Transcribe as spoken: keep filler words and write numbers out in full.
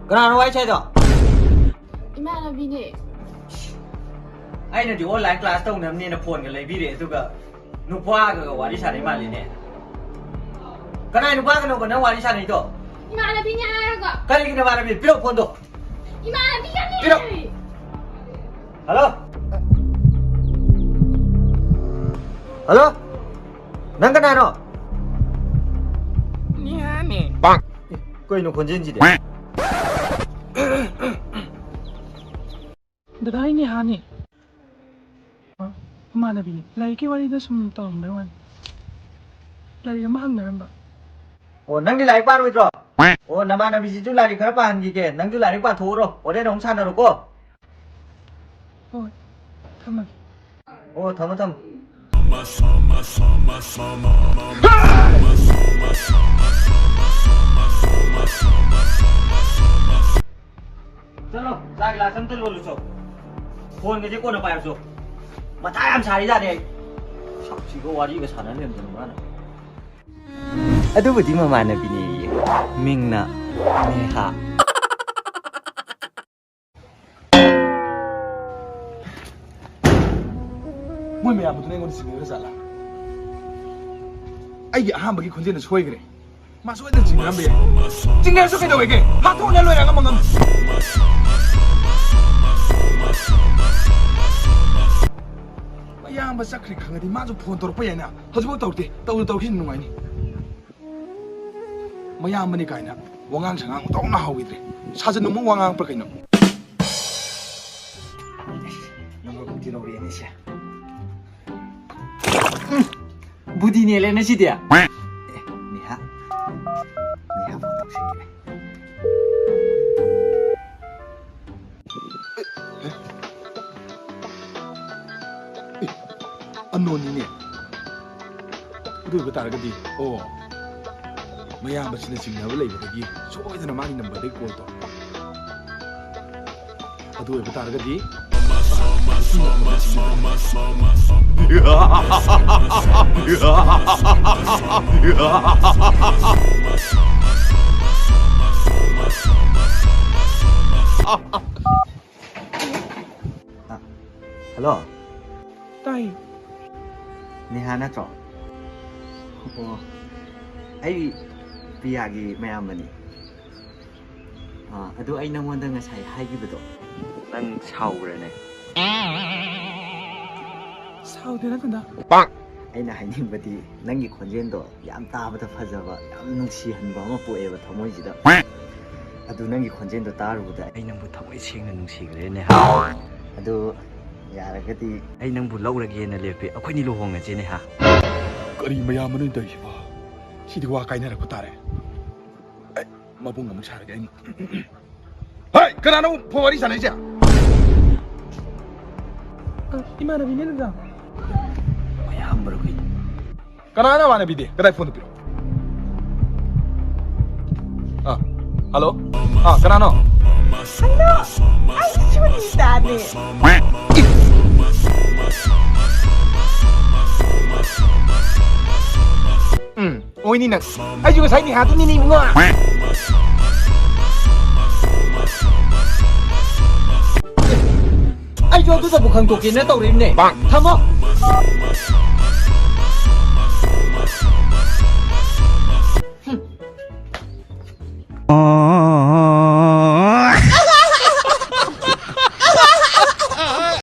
ꯀꯅꯥꯅꯣ ꯋꯥꯔꯤ ꯁꯥꯏꯗꯣ? ꯏꯃꯥꯟꯅꯕꯤꯅꯦ꯫ ꯑꯩꯅꯗꯤ online class ꯇꯧꯅꯕꯅꯦꯅ phoneꯒ ꯂꯩꯕꯤꯔꯦ, ꯑꯗꯨꯒ ꯅꯨꯄꯥꯒ ꯋꯥꯔꯤ ꯁꯥꯟꯅꯩ ꯃꯥꯜꯂꯤꯅꯦ꯫ ꯀꯅꯥꯏ ꯅꯨꯄꯥꯒꯅꯣꯕ ꯅꯪ ꯋꯥꯔꯤ ꯁꯥꯟꯅꯩꯗꯣ? ꯏꯃꯥꯟꯅꯕꯤꯅꯦ ꯍꯥꯏꯔꯒ꯫ ꯀꯔꯤꯒꯤ ꯅꯃꯥꯟꯅꯕꯤ? ꯄꯤꯔꯛꯑꯣ phoneꯗꯣ꯫ ꯏꯃꯥꯟꯅꯕꯤꯒꯅꯦ꯫ ꯄꯤꯔꯛ-, hello? Hello? ꯅꯪ ꯀꯅꯥꯅꯣ? ꯅꯤꯍꯥꯅꯦ꯫ ꯑꯦ, ꯀꯩꯅꯣ ꯈꯣꯟꯖꯦꯜꯁꯤꯗꯤ? ꯗꯗꯥ, ꯑꯩ ꯅꯤꯍꯥꯅꯦ꯫ ꯏꯃꯥꯟꯅꯕꯤꯅꯦ꯫ ꯂꯥꯏꯔꯤꯛꯀꯤ ꯋꯥꯔꯤꯗ ꯁꯨꯝ ꯇꯧꯔꯝꯕꯩ ꯋꯥꯅꯤ꯫ ꯂꯥꯏꯔꯤꯛ ꯑꯃ ꯍꯪꯅꯔꯝꯕ꯫ ꯑꯣ, ꯅꯪꯗꯤ ꯂꯥꯏꯔꯤꯛ ꯄꯥꯔꯣꯏꯗ꯭ꯔꯣ? ꯑꯣ, ꯅꯃꯥꯟꯅꯕꯤꯁꯤꯁꯨ ꯂꯥꯏꯔꯤꯛ ꯈꯔ ꯄꯥꯍꯟꯈꯤꯒꯦ꯫ ꯅꯪꯁꯨ ꯂꯥꯏꯔꯤꯛ ꯄꯥꯊꯣꯛꯎꯔꯣ꯫ ꯍꯣꯔꯦꯟ ꯑꯃꯨꯛ ꯁꯥꯟꯅꯔꯣꯀꯣ꯫ ꯍꯣꯏ, ꯊꯝꯃꯒꯦ꯫ ꯑꯣ, ꯊꯝꯃꯣ, ꯊꯝꯃꯣ꯫ ꯆꯠꯂꯣ, ꯆꯥ ꯒꯤꯂꯥꯁ ꯑꯝꯇ ꯂꯣꯜꯂꯨꯆꯣ꯫ ꯐꯣꯟꯒꯁꯦ ꯀꯣꯟꯅ ꯄꯥꯏꯔꯨꯆꯣ꯫ ꯃꯊꯥ ꯌꯥꯝ ꯁꯥꯔꯤꯖꯥꯠꯅꯦ ꯑꯩ꯫ ꯁꯛꯁꯤꯒ ꯋꯥꯔꯤꯒ ꯁꯥꯟꯅ ꯂꯩꯔꯝꯗꯅ ꯃꯥꯅ꯫ ꯑꯗꯨꯕꯨꯗꯤ ꯃꯃꯥꯟꯅꯕꯤꯅꯦꯌꯦ꯫ ꯃꯤꯡꯅ ꯅꯦꯍꯥ꯫ ꯃꯣꯏ ꯃꯌꯥꯝꯕꯗꯨꯅ ꯑꯩꯉꯣꯟꯗ ꯆꯤꯡꯅꯔ ꯖꯥꯠꯂꯥ? ꯑꯩꯒꯤ ꯑꯍꯥꯟꯕꯒꯤ ꯈꯣꯟꯖꯦꯜꯅ ꯁꯣꯏꯈ꯭ꯔꯦ꯫ ꯃꯥ ꯁꯣꯏꯗꯅ ꯆꯤꯡꯅꯔꯝꯕ ꯌꯥꯏ꯫ ꯆꯤꯡꯅꯔꯁꯨ ꯀꯩꯗꯧꯋꯦꯒꯦ? ꯍꯥꯠꯇꯣꯛꯅ ꯂꯣꯏꯔꯦ ꯑꯉꯝ ꯑꯉꯝ꯫ ꯃꯌꯥꯝꯕ ꯆꯠꯈ꯭ꯔꯦ ꯈꯪꯉꯗꯤ ꯃꯥꯁꯨ ꯐꯣꯟ ꯇꯧꯔꯛꯄ ꯌꯥꯏꯅ꯫ ꯍꯧꯖꯤꯛꯐꯥꯎ ꯇꯧꯔꯛꯇꯦ꯫ ꯇꯧꯗ ꯇꯧꯔꯛꯈꯤꯁꯅꯨ ꯅꯨꯡꯉꯥꯏꯅꯤ꯫ ꯃꯌꯥꯝꯕꯅꯤ ꯀꯥꯏꯅ ꯋꯥꯉꯥꯡ ꯁꯉꯥꯡ ꯑꯃꯨꯛ ꯇꯧꯅ ꯍꯧꯈꯤꯗ꯭ꯔꯦ꯫ ꯁꯥꯖꯟ ꯑꯃꯨꯛ ꯋꯥ ꯉꯥꯡꯉꯛꯄ꯭ꯔꯥ ꯀꯩꯅꯣ? ꯅꯝꯕꯔ ꯕꯨꯗꯤ ꯂꯧꯔꯛꯑꯦꯅꯦ ꯁꯦ꯫ ꯎꯝ, ꯕꯨꯗꯤ ꯅꯦꯜꯂꯦꯅꯦ ꯁꯤꯗꯤ꯫ ꯑꯦ, ꯅꯤꯍꯥ꯫ ꯅꯤꯍꯥ ꯐꯣꯟ ꯇꯧꯁꯤꯟꯒꯦ꯫ ꯑꯦ, ꯑꯦ, ꯑꯟꯅꯣꯟꯅꯤꯅꯦ꯫ ꯑꯗꯨ ꯑꯣꯏꯕ ꯇꯥꯔꯒꯗꯤ, ꯑꯣ, ꯃꯌꯥꯝꯕꯁꯤꯅ ꯆꯤꯡꯅꯕ ꯂꯩꯕꯗꯒꯤ ꯁꯣꯏꯗꯅ ꯃꯥꯒꯤ ꯅꯝꯕꯔꯗꯒꯤ ꯀꯣꯜ ꯇꯧꯔꯛꯄ꯫ ꯑꯗꯨ ꯑꯣꯏꯕ ꯇꯥꯔꯒꯗꯤ, ꯍꯜꯂꯣ꯫ ꯇꯥꯏ꯫ ꯅꯦꯍꯥ ꯅꯠꯇ꯭ꯔꯣ? ꯑꯣ, ꯑꯩ ꯄꯤꯌꯥꯒꯤ ꯃꯌꯥꯝꯕꯅꯤ꯫ ꯑꯥ, ꯑꯗꯨ ꯑꯩ ꯅꯪꯉꯣꯟꯗ ꯉꯁꯥꯏ ꯍꯥꯏꯈꯤꯕꯗꯣ, ꯅꯪ ꯁꯥꯎꯕ꯭ꯔꯅꯦ? ꯁꯥꯎꯗꯦꯗ ꯀꯟꯗ꯫ ꯑꯩꯅ ꯍꯥꯏꯅꯤꯡꯕꯗꯤ, ꯅꯪꯒꯤ ꯈꯣꯟꯖꯦꯜꯗꯣ ꯌꯥꯝ ꯇꯥꯕꯗ ꯐꯖꯕ, ꯌꯥꯝ ꯅꯨꯡꯁꯤꯍꯟꯕ ꯑꯃ ꯄꯣꯛꯑꯦꯕ ꯊꯃꯣꯏꯁꯤꯗ꯫ ꯑꯗꯨ ꯅꯪꯒꯤ ꯈꯣꯟꯖꯦꯜꯗꯣ ꯇꯥꯔꯨꯕꯗ ꯑꯩ ꯅꯪꯕꯨ ꯊꯃꯣꯏ ꯁꯦꯡꯅ ꯅꯨꯡꯁꯤꯈ꯭ꯔꯦꯅꯦ꯫ ꯑꯗꯨ ꯌꯥꯔꯒꯗꯤ ꯑꯩ ꯅꯪꯕꯨ ꯂꯧꯔꯒꯦꯅ ꯂꯦꯞꯄꯦ, ꯑꯩꯈꯣꯏꯅꯤ ꯂꯨꯍꯣꯡꯉꯁꯦꯅꯦ ꯍꯥ꯫ ꯀꯔꯤ ꯃꯌꯥꯝ ꯑꯃꯅ ꯇꯧꯔꯤꯁꯤꯕꯣ? ꯁꯤꯗꯤ ꯋꯥ ꯀꯥꯏꯅꯔꯛꯄ ꯇꯥꯔꯦ꯫ ꯑꯩ ꯃꯕꯨꯡ ꯑꯃꯨꯛ ꯁꯥꯔꯒꯦ ꯑꯩꯅ꯫ ꯍꯩ, ꯀꯅꯥꯅꯣ ꯐꯣꯟ ꯋꯥꯔꯤ ꯁꯥꯟꯅꯩꯁꯦ? ꯑ, ꯏꯃꯥꯟꯅꯕꯤꯅꯦ ꯗꯗꯥ꯫ ꯃꯌꯥꯝꯕꯔꯣ ꯀꯩꯅꯣ? ꯀꯅꯥꯅꯣ ꯅꯃꯥꯟꯅꯕꯤꯗꯤ? ꯀꯗꯥꯏ ꯐꯣꯟꯗꯣ ꯄꯤꯔꯛꯑꯣ꯫ ꯑꯥ, ꯍꯜꯂꯣ? ꯑꯥ, ꯀꯅꯥꯅꯣ? ꯍꯜꯂꯣ, ꯑꯩ ꯁꯨꯅꯤꯇꯥꯅꯦ꯫ ꯎꯝ, ꯑꯣꯏꯅꯤ ꯅꯪ꯫ ꯑꯩꯁꯨ ꯉꯁꯥꯏ ꯅꯤꯍꯥꯗꯨꯅꯤꯅꯦ ꯏꯕꯨꯡꯉꯣ꯫ ꯑꯩꯁꯨ ꯑꯗꯨꯗꯕꯨ ꯈꯪꯗꯣꯛꯀꯦꯅ ꯇꯧꯔꯤꯕꯅꯦ꯫ ꯊꯝꯃꯣ꯫